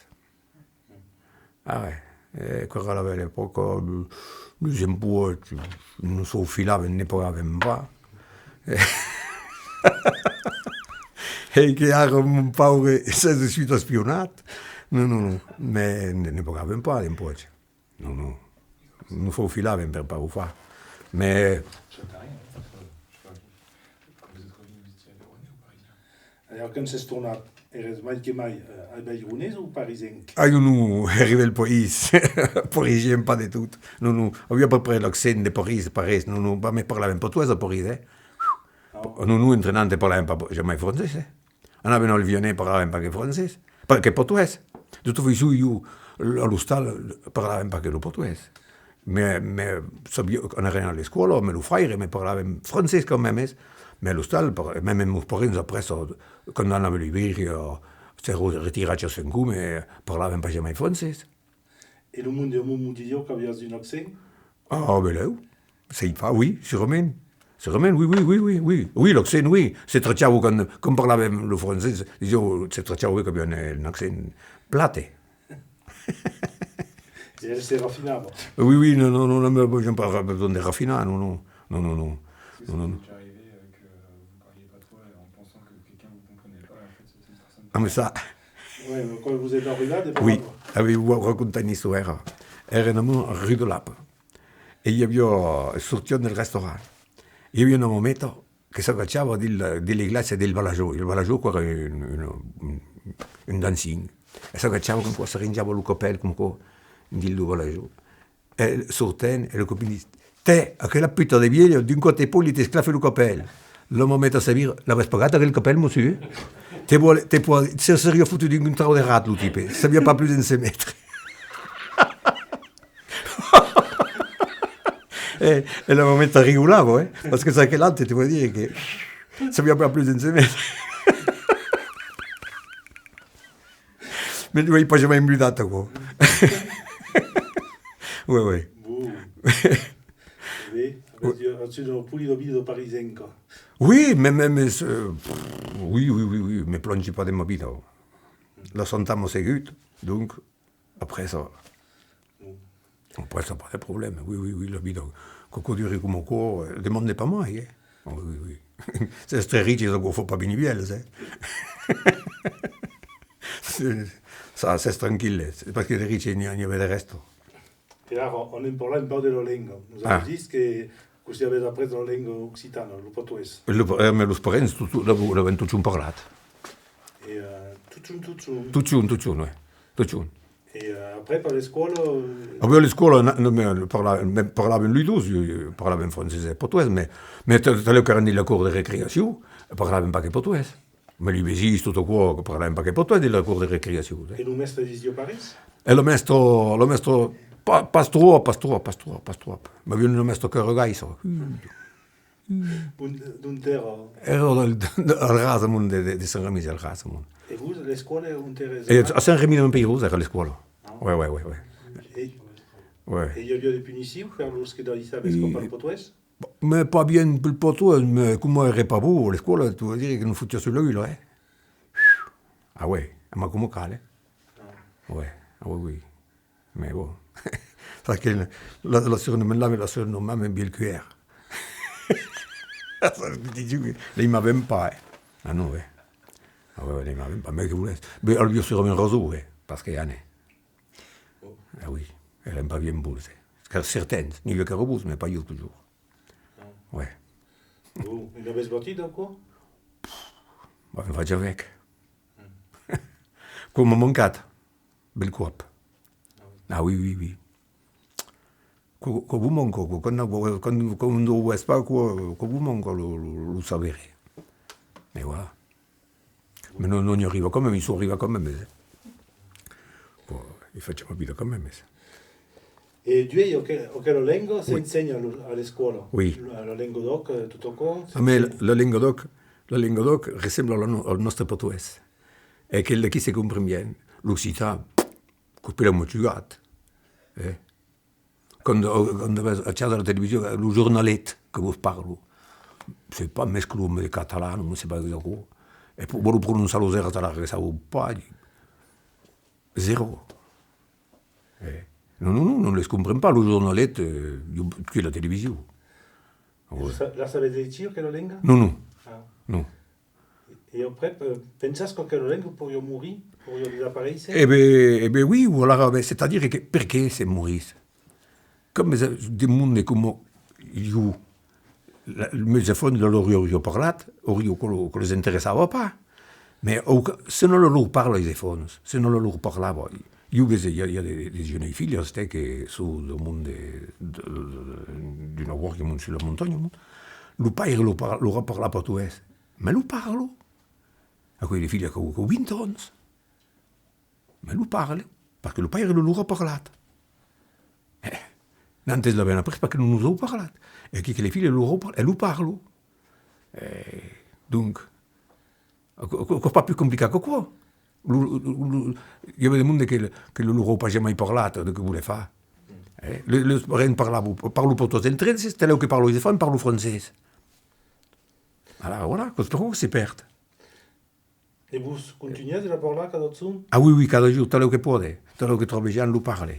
Ah ouais, eh, aquò èra la bèla epòca, lo, los empòts, nos s'aufilavan, ne pagàvem pas. E que ara, mon paure, s'es de suite espionat. Non, non, non, mès ne, ne pagàvem pas d'empòts. Non, non. Nos faufilavan per pas o far. Mès... Alèra, quand sès tornat, ères mai que mai, eh, avaironés o parisenc? Ah, non, non, èri del país. Parisien, pas de tot. Non, non, aviá pas pres l'accent de París, pas res. Non, non, pas me parlavan patoès a París, eh. Ah. Non, non, entre nantes parlavan pas jamai francés, eh. Anavan al Vianer, parlavan pas que francés, pas que patoès. De tota faiçon, ieu, a l'ostal, parlavan pas que lo patoès. Mès, mès, sabiá, anèrem a l'escòla, mès lo fraire, mès parlavan francés quand mèmes. Mès a l'ostal, par-, mèmes mos parents, après, quand anavan a Libèria, se re-, retirats a Sent Cosme, parlavan pas jamai francés. E lo monde amont mos disiá qu'aviás un accent? Ah, belèu. Se i fa, oui, surament. Surament, oui, oui, oui, oui, oui. Oui, l'accent, oui. Se trachava quand, quand parlàvem lo francés, disiá, se trachava qu'aviá un, un accent plat. E el se rafinava. Oui, oui, non, non, non, non, mais j'ai pas besoin de rafinar, non, non. Non, non, non. Est-ce que ça vous est déjà arrivé euh, que vous parliez patois et en pensant que quelqu'un vous comprenait pas, et en fait c'était une personne Ah, mais ça, Ouais, mais quand vous êtes arrivé, des oui, paroles. Ah oui, vos racontar une histoire. Èrem en rue de Lappe. E i aviá, sortiam del restaurant. I aviá una mameta que s'agachava dins la, dins la glèisa del Balajò. El Balajò, qu'èra un, un, un, un dancing. E s'agachava quand s'arranjava lo capèl, coma aquò, dins lo Balajò. E sortent, e lo copin ditz: Tè, aquela puta de vièlha, d'un còp e pòt li t'esclafa lo capèl. La mameta se vira: L'avètz pagat aquel capèl, mossur? Te vòl, te pòt, se seriá fotut d'un trauc de rat, lo tipe. Sabiá pas plus d'on se metre. E, e la mameta rigolava, eh? Parce que ça, aquel autre, te vòl dire que sabiá pas plus d'on se metre. Mais tu l'as pas jamais embrutado, quoi. Ouais, ouais. Bon. Bé, avètz una polida vida parisenca. Oui, mais, mais, mais, euh, pff, oui, oui, oui, oui, me plangi pas de ma vida. La santat m'a seguit, donc, après ça. Après ça, pas de problème. Oui, oui, oui, la vida. Que, que dure coma aquò, euh, demande pas mai, eh. Oh, oui, oui. S'èstre riche, aquò fa pas venir vièlhs, eh. Ça, c'est tranquille, c'est parce que de riche, n'i a, n'i a de resto. E ara, anem parlar un pauc de la lenga. Nos avètz dit que cossí avètz aprés la lenga occitana, lo patoès? Lo, eh, mais los parents, tot, tot, l'avèm totjorn parlat. E euh, totjorn, totjorn. Totjorn, totjorn, ouais. Totjorn. E euh, après, per l'escòla... euh, Ah ben, a l'escòla, na- na- me parla- me parlavan los dos, eh, parlavan francés e patoès, mais, mais ta- talèu qu'èran dins la cort de recreacion, parlavan pas que patoès. Mais los vesins, tot aquò, que parlavan pas que patoès dins la cort de recreacion, eh. E lo mèstre disiá pas res? E lo mèstre, lo mèstre, pas, pas tròp, pas tròp, pas tròp, pas tròp. M'aviá una mèstra qu'èra gaissa. D'ont, d'ont èra? Èra del, del Ras Amont, de, de, de Sant Remís del Ras Amont. E vos, l'escòla, ont èretz? E a Sant Remís de Montpeirós èra l'escòla. Ouais, ouais, ouais, ouais. E, Ouais. e i aviá de punicions per los que daissavan escapar lo patoès? Mais pas bien pel patoès, mais coma èra pas bon, l'escòla, tu vas dire que nos fotiá sus la gula, eh. Ah ouais, mas coma cal, eh. Ouais, ah oui, oui. Mais bon. Parce que la, la surnomavan, la surnomavan Vièlh Cuèr. L'aimavan pas, eh. Ah non, eh. Ah ouais, l'aimavan pas, mais que volètz. Mais aviá surament rason, eh, parce que, anem. Ah oui, èran pas bien bons, eh. Certains, n'i aviá qu'èran bons, mais pas ieu totjorn. Ouais. Bon, e n'avètz batut aquò? Bon, me fach avec. Quò m'a mancat, bèl còp. Ah oui, oui, oui. Quò, quò vos manca, quò, quand, quand, quand, quand o vos pas, quò, quò vos manca lo, lo, lo saber. E voilà. Mais non, non, i arriva quand même, i soi arrivat quand même, eh. Bon, i fach ma vida quand même, eh. E duèi, aquela, aquela lenga s'ensenha a lo- a l'escòla? Oui. La, la lenga d'òc, eh, tot aquò? Ah, mais la, la lenga d'òc, la lenga d'òc ressembla al no- al nòstre patoès. E aquel d'aquí se compren bien. L'occitan, qu'es plan motugat. Eh? Quand, quand avètz achat a la television, lo jornalet que vos parlo, c'est pas mesclum de catalan, non sai pas aquò. E po- vos lo prononçar los èrras a la ressaban pas, zèro. Eh. Non, non, non, non les compren pas, lo jornalet, eh, ieu, que la television. Sa- La sabètz legir, aquela lenga? Non, non, Ah. Non. E après, eh, pensatz qu'aquela lenga poiriá morir, poiriá desaparéisser? E ben, e ben oui, o alara, ben, c'est-à-dire que perqué se morís? Coma de monde coma ieu, la- meus enfants, la, l'auriá parlat, auriá que, lo- que les interessava pas. Mais au ca- se non la lor parla, les enfants, se non la lor parlava, ieu vese, i a, i a de, de jeunes filles, eh, que son del monde de, de, d'una guarda, mont sus la montanha, mont. Lo paire lo par- lor a parlat patoès, mas lo parla. Aquò, de filhas qu'an, qu'an vint ans. Mas lo parla, parce que lo paire lo lor a parlat. Eh, nantes l'avèm aprés parce que non nos an parlat. E aquí que les filhas lo, lo par- e lo parlan. Eh, donc, aquò, aquò, aquò es pas plus complicat qu'aquò. Lo, lo, lo, i a de monde que, que lo, lo lor an pas jamai parlat, de que volètz far? Eh, le, los parents parlavan, parlan patoès entre eles, talèu que parlan los enfants, parlan francés. Alara, voilà, qu'es per aquò que se pèrd. E vos contunhètz de la parlar cada jorn? Ah oui, oui, cada jorn, talèu que pòde, talèu que tròbe Jean, lo parle.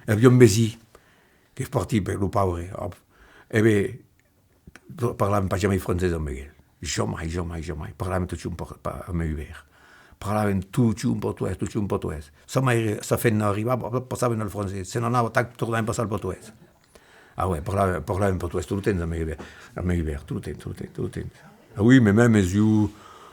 E aviá un vesin qu'es partit per lo paure, òp. E ben, parlàvem pas jamai francés amb el. Jamai, jamai, jamai. Parlàvem totjorn par, par, amb Hubert. Parlàvem totjorn patoès, totjorn patoès. Sa maire, sa femna arribava, passavan al francés. Se n'anava, tac, tornavan passar al patoès. Ah ouais, parlàvem, parlàvem patoès tot lo temps amb Hubert, amb Hubert, tot lo temps, tot lo temps, tot lo temps. Ah oui, mais même es ieu,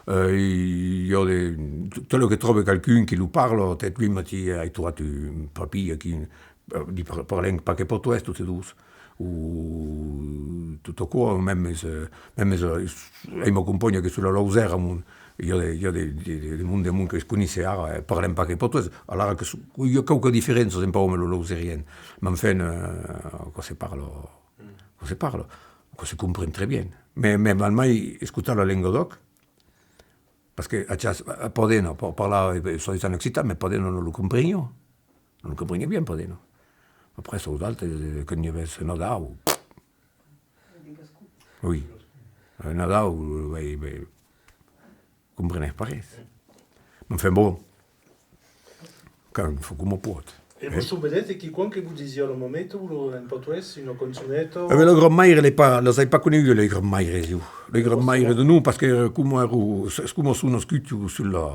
euh, i, i a de, tot lo que tròbe qualqu'un qui lo parla, tèt, uèi matin ai trobat un papí aquí, eh, li par-, parlem pas que patoès, totes dos, o tot aquò, même es, eh, même es, eh, ai ma companha que sus la Lausèra, mon, i a de, i a de, de, de, de monde, de monde que se coneisse ara, eh, parlem pas que patoès, alara que su-, i a quauquas diferenças un pauc amb lo lauserian, mais enfin, eh, aquò se parla, aquò se parla, aquò se compren très bien. Mais, mais val mai escotar la lenga d'òc, parce que, atjàs, eh, Padena, pa-, parlava, eh, soi-disant occitan, mais Padena non lo compreniá. Non lo compreniá bien, Padena. Après, los autres, eh, que n'i avèsse Nadau. Oui. Eh, Nadau, eh, ben, ben, comprenètz pas res. Enfin, bon. Quand fa coma pòt. E vos sovenètz de quicòm que vos disiá la mameta o lo, en patoès, una cançoneta? Eh ben, la grand-maire, l'ai pas, las ai pas conegudas, las grand-maires, ieu. Las grand-maires de non, parce que, eh, coma èra, es coma son nascut, ieu, sus la,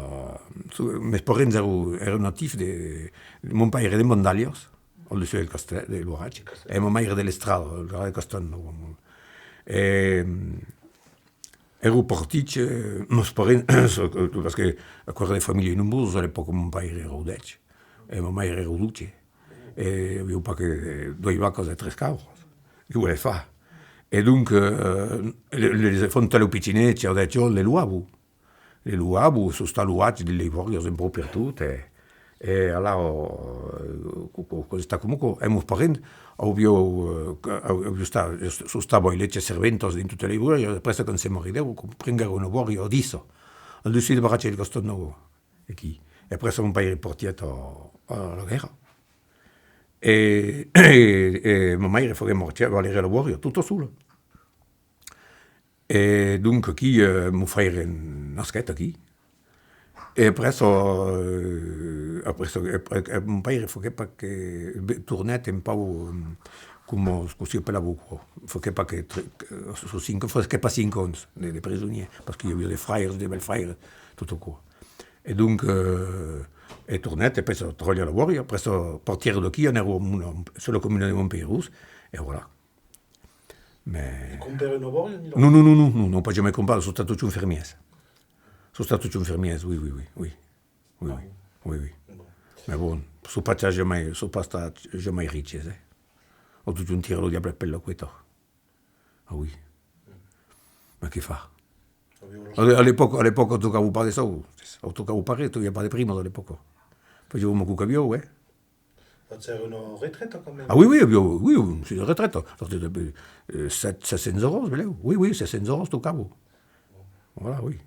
su-, mes parents èran, èran natius de, mon paire de Mandalhas, al dessús del castèl, de l'Oratge, e ma maire de l'Estrada, al carrèr de Castelnòu. E, Èran partits, eh, mos parents, parce que aquò èra de familhas nombrosas, a l'epòca mon paire èra dètz, e ma maire èra dotze, e avián pas que, eh, doas vacas e tres cabras, que volètz far? E donc, eh, le-, les enfants, talèu pichonets, a dètz ans, les loavan. Les loavan, son estats loats dins las bòrias un pauc pertot, e, E alara, eh, co-, co-, aquò es estat coma aquò. E mos parents avián, eh, que, avián estat, son estats bòias, las serventas dins totas las bòrias, e après, quand se maridèron, prenguèron una bòria a Dissa, al dessús de Barratge del Castelnòu, aquí. E après, mon paire partièt a, a la guèrra. E, e, e ma maire faguèt marchar, Valère, la bòria, tota sola. E donc aquí, eh, mon fraire nasquèt aquí. E après, eh, après, eh, eh, mon paire faguèt pas que, be-, tornèt un pauc, eh, coma, coma si apelava aquò. Faguèt pas que tre-, que, sos cinc, faguèt pas cinc ans de, de presonièr, parce que i aviá de fraires, de bèls-fraires, tot aquò. E donc, eh, e tornèt, e après, trabalhar a la bòria, après, partiguèron d'aquí, anèron a Mon-, sus la comuna de Montpeirós, e voilà. Mès... E crompèron una bòria, nilhors? Non, non, non, non, non, non, pas jamai crompat, son estats totjorn fermièrs. Son estats totjorn fermièrs, oui, oui, oui, oui. Oui, oui. Ah oui. Oui, oui. Bon. Mès bon, son pas estats jamai, son pas estats jamai riches, eh. An totjorn tirat lo diable per la cueta. Ah oui. Mès que far? A l'e-, a l'epòca, a l'epòca, tocava pas de sòus, tocava pas res, i aviá pas de primas a l'epòca. Fasián coma aquò qu'avián, eh. Fasián una retreta, quand même. Ah oui, oui, oui, oui, oui, una retreta. Retreta de, eh, sèt, sèt cents euros, belèu. Oui, oui, sèt cents euros tocava. Voilà, oui.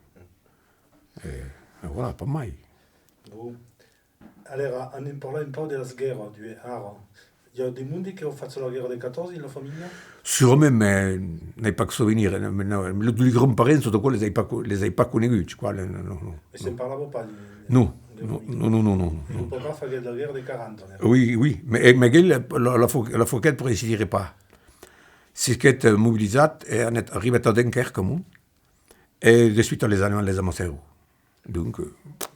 E, e voilà, pas mai. Bon. Alèra, anem parlar un pauc de las guèrras, duèi, ara. I a de monde que an fach la guèrra de catòrze dins la familha? Sûrement, mès n'ai pas que sovenir, eh, non, non, los, los grands-parents, tot aquò, les ai pas co-, les ai pas coneguts, quoi, non, non, non. E se'n parlava pas de, de... Non, non, non, non, non, non. E lo papà faguèt la guèrra de quaranta, nèra? Oui, oui, mès, eh, mès aquel, la, la fo-, la foguèt per ainsi dire pas. Siguèt, eh, mobilizat e anèt, arribèt a Dunquèrque, amont, e de suita les Alemands les amassèron. Donc, eh,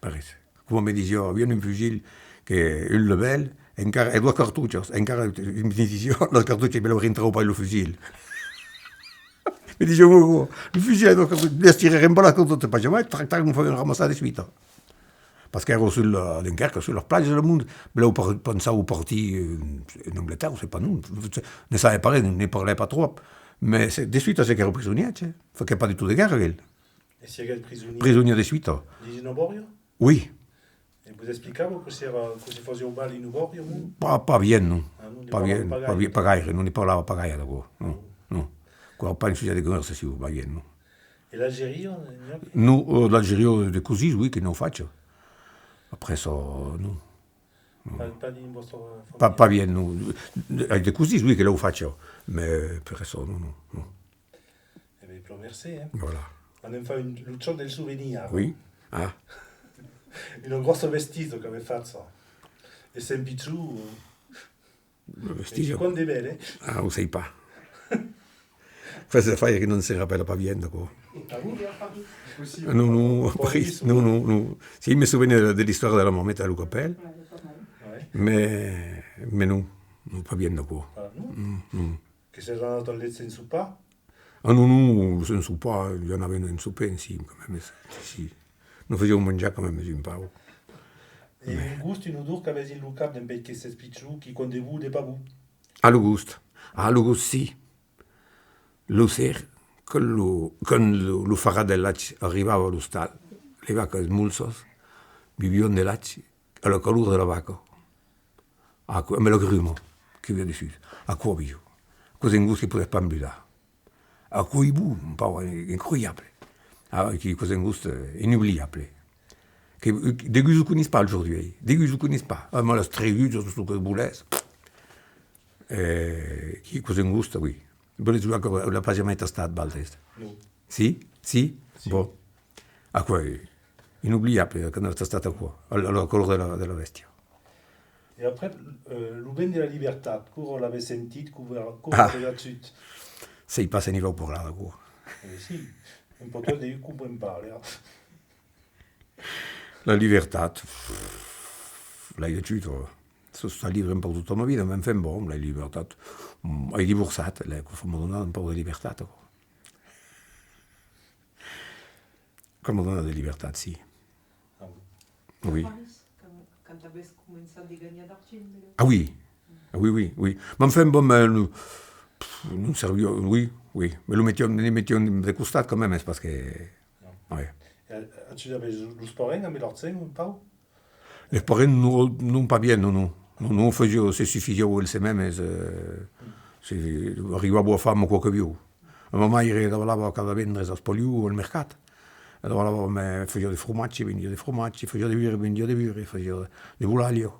pas res. Coma me disiá, avián un fusil que, un Lebel, encara, e doas cartuchas, encara me disiá, las cartuchas, me las rentravan pas lo fusil. Me disiá, "Lo fusil, e doas cartuchas, les tirarem pas, las cartuchas pas jamai", trac, trac, me faguèron ramassar de suita. Parce qu'èra sus la, Dunquèrque, sus las plajas del mond, belèu par-, pensavan partir, eh, en Anglatèrra, sai pas, non, ne sabe pas res, ne parlèt pas tròp, mès se-, de suita seguèron prisonièrs, eh, faguèt pas de tot de guèrra, aquel. E siguèt prisonièr? Prisonièr de suita. Dins una bòria? Oui. E vos explicava cossí èra, cossí fasiá un bal dins una bòria, non? Pas, pas bien, non. Ah, non, ne parlava pas gaire. Pas bien, pas bien, pas gaire, non ne parlava pas gaire d'aquò, non, non. Aquò èra pas un subjècte de conversacion, pas bien, non. E l'Algeria, n'i a? Non, eh, l'Algeria de cosins, oui, que n'an fach. Après ça, non. Pas, pas dins vòstra familha? Pas, pas bien, non. Ai de cosins, oui, que l'an fach, mès per açò, non, non, non. E ben, plan mercé, eh? Voilà. Anem far un, lo jòc del sovenir, ara. Oui. Ah. Una gròssa bestisa qu'avètz facha. E sèm pichon, eh? Lo vestit. E quant de bèl, eh? Ah, o sai pas. Fas de faire que non se rapèla pas bien d'aquò. Ah bon? Ah, non, non, après, non, non, non. Si, me sovene de, de l'istòria de la marmeta a lo capèl. Ouais. Mès, mès non, non, pas bien d'aquò. Ah, non? Non, non. Que sètz anat al lèch sens sopar? Ah non, non, sens sopar, i anàvem en sopar, si, quand même, si. Nos fasián manjar quand même un pauc. E un gost, una odor qu'avètz dins lo cap dempuèi que sètz pichon, quicòm de bon, de pas bon? Ah, lo gost. Ah, lo gost, si. Lo ser, quand lo, quand lo, lo farrat de lach arribava a l'ostal, las vacas molsas bivián de lach a la calor de la vaca. Aquò, amb la gruma que via dessús. Aquò aviá. Aquò's un gost que podètz pas emblidar. Aquò es bon, un pauc incroïable. Ah, quicòm un gost, eh, inobliable. Que, eh, degun o coneis pas al jorn d'uèi. Degun o coneis pas. Ah, mas las tregudas, tot çò que volètz. Eh, quicòm un gost, oui. Volètz jogar que l'avètz pas jamai tastat, valtres? Non. Si? Si? Si. Bon. Aquò es inobliable, quand avètz tastat aquò, a la, a la calor de la, de la bèstia. E après, eh, lo vent de la libertat, quora l'avètz sentit, quora, quora l'avètz agut? Sai pas se n'i vau parlar d'aquò. Eh, si, un pauc de, comprèn pas, eh. La libertat, l'ai agut, eh. Soi estat libre un pauc tota ma vida, mès enfin, bon, la libertat, mm, ai divorçat, la, aquò m'a donat un pauc de libertat, aquò. Aquò m'a donat de libertat, si. Ah bon? Oui. Abans, quand, quand avètz començat de ganhar d'argent, melhor? Ah oui. Ah oui, oui, oui. Mès enfin, bon, mès, non, pff, non serviá, oui, oui. Mès lo metián, ne metián de costat quand même, es pas que... Non. Ouais. E ajudavetz los parents amb l'argent un pauc? Les parents, non, non, pas bien, non, non. Non, non, fasiá, se sufisiá el se mèmes, eh, se arribava a far aquò qu'aviá. Ma maire davalava cada vendres als Paliu al mercat. E davalava, me fasiá de fromatge, vendiá de fromatge, fasiá de burre, vendiá de burre, fasiá de volalha.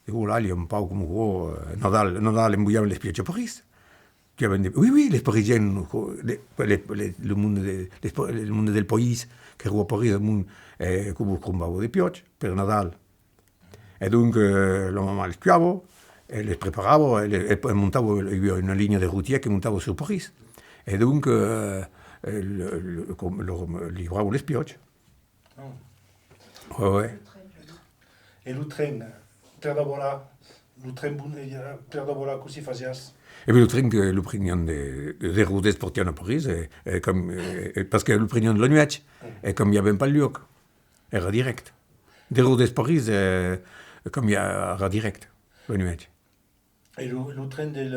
De volalha, un pauc coma aquò, eh, Nadal, Nadal enviavan l'espiòt a París. Tu avèm de, oui, oui, les Parisiens, les, les, les, le monde de, les, le monde del país, qu'èra a París, amont, eh, que vos crombava d'espiòts per Nadal. E donc, eh, la mamà les tuava, e les preparava, e, les, e montava, i aviá una linha de rotièr que montava sur París. E donc, eh, eh, le, le, com, le, livrava l'espiòt. Ah. Ouais, ouais. E lo tren, per davalar, lo tren bon, eh, per davalar, cossí fasiás? E ben, lo tren que lo prenián de, de, de Rodés, partián a París, e, e com, e, e, parce que lo prenián la nuèch, e cambiavan pas luòc, èra dirèct. De Rodés París, e, cambiava dirèct, la nuèch. E lo, lo tren del,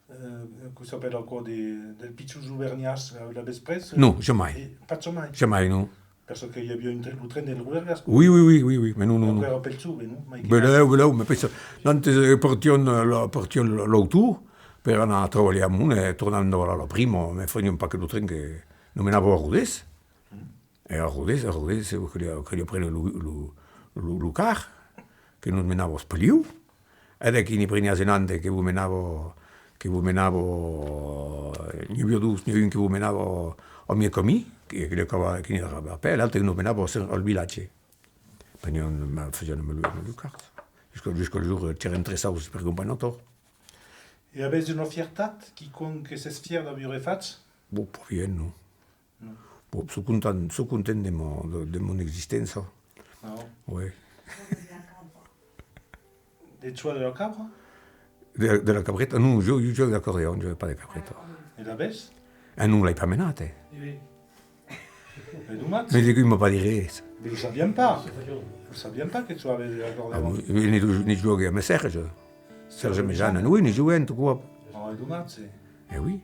eh, cossí s'apèla aquò, de, del pichon Auvernhàs, eh, l'avètz pres? Non, jamai. E, pas jamai? Jamai, non. Per çò que i aviá un tren, lo tren del Roergas? Oui, oui, oui, oui, oui, mès non, non, non. Aquò èra pel jove, non? Mai que... Belèu, belèu, mès pensa, nantes, eh, partián, eh, la, partián l-, l'auto per anar trabalhar amont e tornavan davalar la prima, mès fasián pas que lo tren que nos menava a Rodés. E a Rodés, a Rodés, se vos caliá, caliá prene lo, lo, lo, lo car que nos menava als Paliu, e d'aquí ne preniás un autre que vos menava, que vos menava, n'i aviá dos, n'i aviá un que vos menava a Mièg Camin, que, que li acabava, que n'i arribava a pè, e l'autre que nos menava al, al vilatge. Prenián, ma, fasián amb lo, amb lo car. Jusqu'à, jusqu'au jorn qu'èran tres sòus per crompar una tòrta. E avètz una fiertat, quicòm que sètz fièr d'aver fach? Bon, pas bien, non. Non. Bon, soi content, soi content de mon, de, de mon existença. Ah. Oui. De jogar de la cabra? De, de la cabreta? Non, jo, jo jogue d'acordeon, jo pas de cabreta. E l'avètz? Ah non, l'ai pas menat, eh. E domatge. Mès degun m'a pas dit res. Mès lo sabiam pas. Lo sabiam pas que tu avais de l'acordeon. Ah, ne, ne jogue amb Serge. Serge Mejana, oui, ne joguem tot còp. Ah, e domatge. Eh oui.